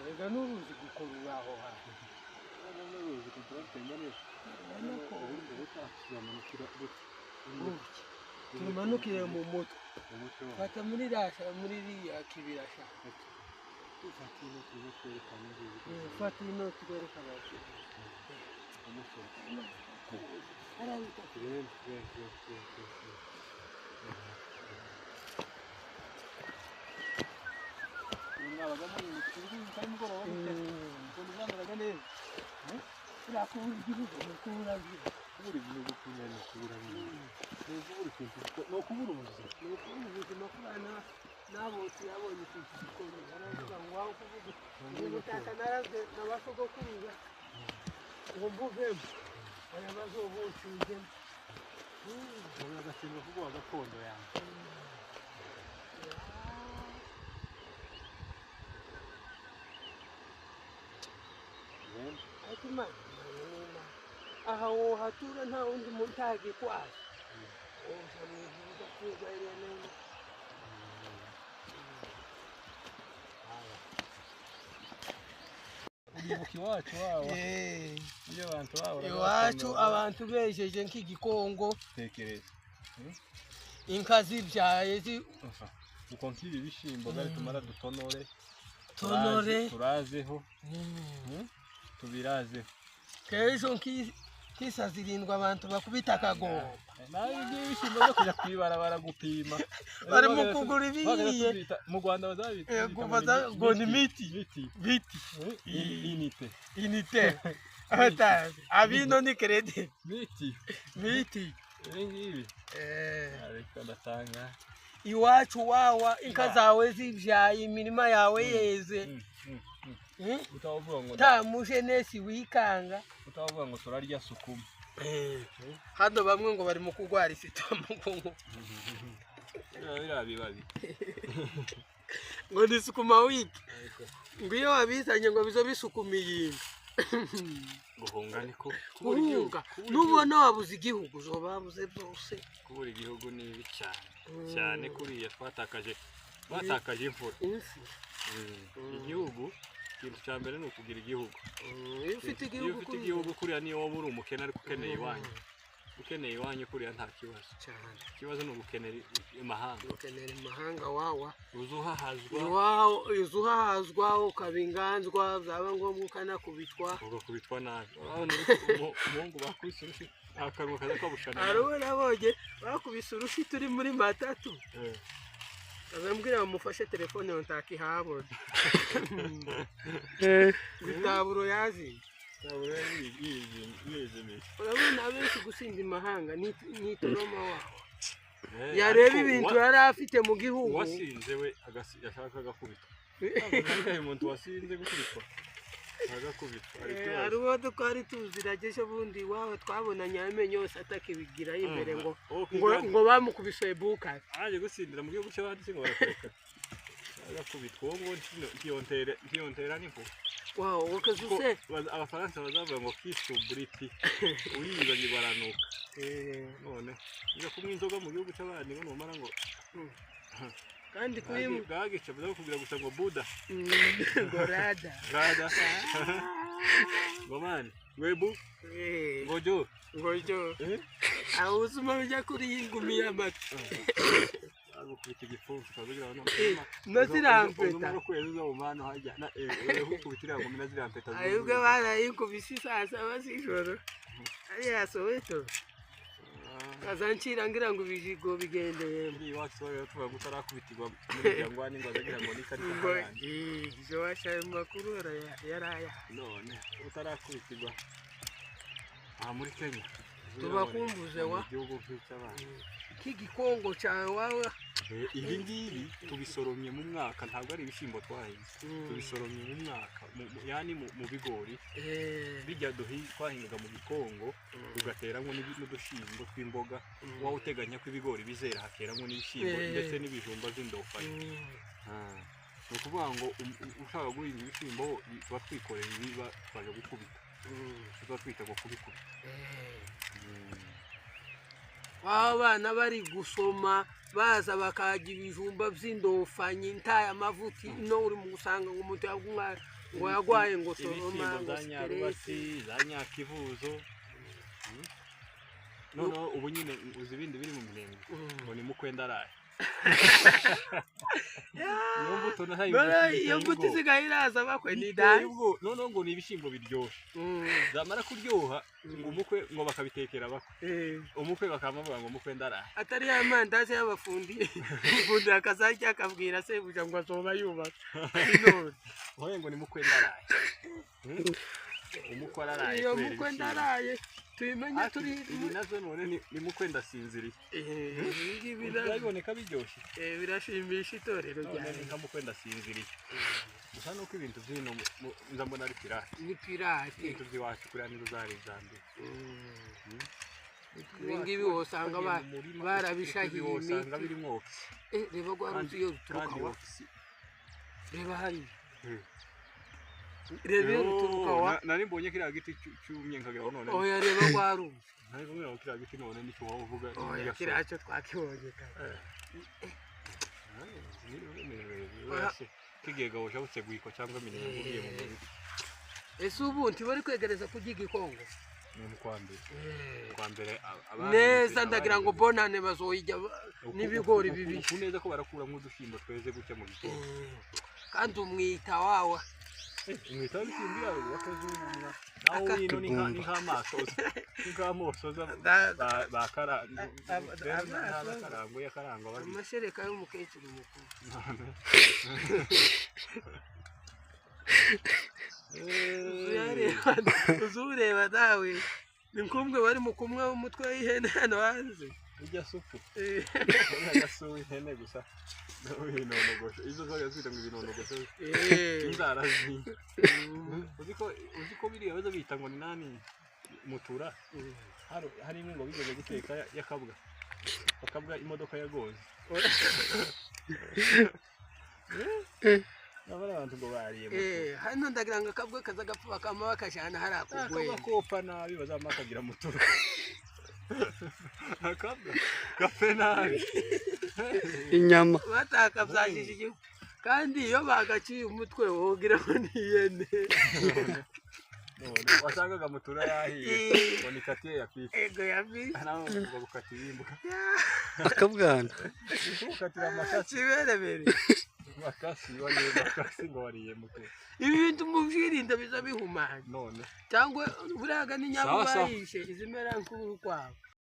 Rega n'uruzi gukorura aho hantu. N'uruzi rutemba neza. Ubundi butazamanukira gutya. Tumanukire mu mutwe. Fata muri rasha muri riya kibira sha. Fata ino turimo twerekana ngibi. Fata ino twerekana. Mwabaga muri mu kibuga cyari mugoroba gute? Ukuntu mwamaraga neza. Kubura igihugu ni ukubura kubura igihugu kunyana kubura ni ukubura ikintu ni ukubura ubuzima ni ukubura ubuzima kubana n'abotsi yabonye ikintu gikomeye aravuga ngo aho kuvuga ubutaka narazwe na ba sogokuruza ngo mbuvemo aya bazobunshinzemo ubu agatsindwa kuguha gakondo yawe. Ariko Imana ni Imana aha wohatura nta wundi muntu utagikwasha woja mu ijuru ugakurwa iriya neza. Uribuka iwacu wawa iyo abantu bawe iwacu abantu bejeje nk'igikongo tekereza inka zibyaye uko nk'ibi bishyimbo bari tumara dutonore tonore turazeho tubirazeho kejo nk'isa zirindwi abantu bakubita akagomba nawe ibyo bishyimbo byo kujya kwibarabara gupima bari mu kugura ibihiye mu Rwanda bazabita ngo ni miti biti inite inite abatazi abino ni credit miti miti ibi ngibi ariko ndatanga iwacu wawa inka zawe zibyaye imirima yawe yeze nta mujenesi wikanga utavuga ngo turarya sukuma hano bamwe ngo bari mu kurwara isitoma ngo biriya bibabi ngo ni sukuma wiki ngo iyo wabizanye ngo bizo bisukuma iyinga guhunga niko guhunga nubona wabuze igihugu uzoba wabuze byose kubura igihugu ni bibi cyane cyane kuriya twatakaje batakaje imvura igihugu ikintu cya mbere ni ukugira igihugu iyo ufite igihugu kuriya niyo waba uri umukene ariko ukeneye iwanyu ukeneye iwanyu kuriya nta kibazo ikibazo ni ugukenera imahanga ukenera imahanga wawa uzuhahazwa uzuhahazwa ukaba inganzwa byaba ngombwa ukanakubitwa ugakubitwa nabi umuhungu bakubise urushi akanwa kaza kabushana hari uwo nabonye bakubise urushi turi muri matatu azambwira bamufashe telefone ngo ntakihabona itaburo yazinze urabona abenshi gusinda imahanga ni itoroma wawe yareba ibintu yari afite mu gihugu uwasinze we yashaka agakubitwa umuntu wasinze gukubitwa agakubitwa hari uwo twari tuzirageje bundi iwabo twabonanye amenyo yose atakibigirayo imbere ngo ngo bamukubise bukari aje gusindira mu gihugu cy'abandi ngo barakureka agakubitwa uwo ngo ntiyontera n'impuhwe wawo wakazuse abafaransa bazavuga ngo kisuburiti uyizanye baranuka none ujya kunywa inzoga mu gihugu cy'abandi ngo numara ngo kandi kuri bwagice bazakubwira gusa ngo buda ngo rada rada ngo mani webu ngo jo ngo jo aho uzuma ujya kuri ingumi y'amata agukubita igipfunsi ukazugira ngo no zirampeta no kwezi uza mu mano hajya na ukubita iriya ngumi na zirampeta ayubwo barayikubise saa saba z'ijoro ariya Soweto kazancira ngira ngo ibijigo bigendeye iwacu rero tuvuga ngo utarakubitirwa muri irya ngwani ngo azagira ngo n'ikarita y'abandi izo washaye mu makuru yaraya none utarakubitirwa aha muri Kenya tubakumbuze wa igihugu nk'icy'abandi k'igikongo cyawe wawe ibi ngibi tubisoromye mu mwaka ntabwo ari ibishyimbo twahinze tubisoromye mu mwaka yani mu bigori bijya twahingaga mu gikongo tugateramo n'udushyimbo tw'imboga waba uteganya ko ibigori bizera hakeramo n'ibishyimbo ndetse n'ibijumba by'indofani ni ukuvuga ngo ushaka guhinga ibishyimbo tuba twikoreye ibiba twaje gukubita tuba twita ngo kubikubita Abana bari gusoma baza bakajya ibijumba by'indofanyi ntaye amavuta ino uri mu gusanga ngo umuntu Ngo yagwaye ngo soroma Ibishyimbo ngo za stress. Nyarubatsi, za Nyakivuzo. Noneho ubu nyine uzi ibindi biri mu Minembwe, ngo ni mukwendaraye. Iyo mbuto nayo None iyo mbuto isigaye iraza bakwe ni iteye dai. Ubwoba. Noneho ngo ni ibishyimbo biryoshye, zamara kuryoha ngo umukwe, ngo bakabitekera bakwe, umukwe bakamuvuga ngo umukwe ndaraye. Atari ya mandazi y'abafundi, umufundi akazajya akabwira sebuja ngo azoba yubaka none. Wowe ngo ni mukwe ndaraye. Umukwe araraye Iyo kubera mukwe ibishyimbo. ndaraye tubimenye Ati, turi ibi nazo none ni mukwe ndasinziriye. Ibi ngibi Biraboneka biryoshye. Birashimisha itorero None ryawe. ni nka mukwe ndasinziriye gusa, nuko ibintu by'ino nza mbona ari pirate. Ni pirate. Ibintu by'iwacu kuriya nizo zari iza mbere. Ibi ngibi wosanga barabishahiye Wosanga imiti. birimo oxy. Reba rwa ruzi iyo ruturuka Kandi wa oxy. Reba hariya, reba iyo ruturuka wa. Nari mbonye kiriya giti cyumye nkagira ngo none Oya, reba rwa ruzi. Nari kumwe ngo kiriya giti none nicyo waba uvuga. Oya, kiriya cyo twakibonye kare. Kigiye gahosha butegwiko cyangwa imineke ugiye mu murima. Ese ubu ntibari kwegereza kurya igikongo? Ni mu kwa mbere, kwa mbere Neza, ndagira ngo bonane bazoyijya n'ibigori bibisi. Uku neza ko barakuramo udushyimbo tweze gutya mu gitondo. Kandi umwita wawa. Umwita w'ibishyimbo yawe wakazungu naho wino ni nk'amaso, ni nk'amaso bakara n'akarango yakarangwa babi. Amashereka y'umukecuru mukuru. Uzureba nawe ni nkumwe bari mu kumwe umutwe w'ihene hano hanze. Ujya supu agasuwe ihene gusa ibinonogosho, izo zaga zita ngo ibinonogosho, inzara z'inka. Uzi ko biriya baza bita ngo ni nani, mutura. Hari imwe ngo bigeze guteka y'akabwa, akabwa imodoka yagonze. Nabo ari abantu ngo bariye mutura. Hano ndagira ngo akabwa kaza gapfa bakama bakajana hariya ku Akabwa rwego. Kopfa nabi bazama kagira mutura, akabwa gapfe nabi. Inyama. Batakabyajije igihugu, kandi iyo bagaciye umutwe wogira ngo ni ihene. None wasangaga mutura yahiye ngo ni katiye ya fifi. Ego ya fifi. Nawe ngo gukatira imbwa. Akabwana. Gukatira amakasi. Kiberebere. Makasi wariye makasi ngo wariye mutura. Ibi bintu mubyirinda biza bihumanya. None Cyangwa buriya n'inyama Sawa, sawa. bayishe izimera nk'urukwavu.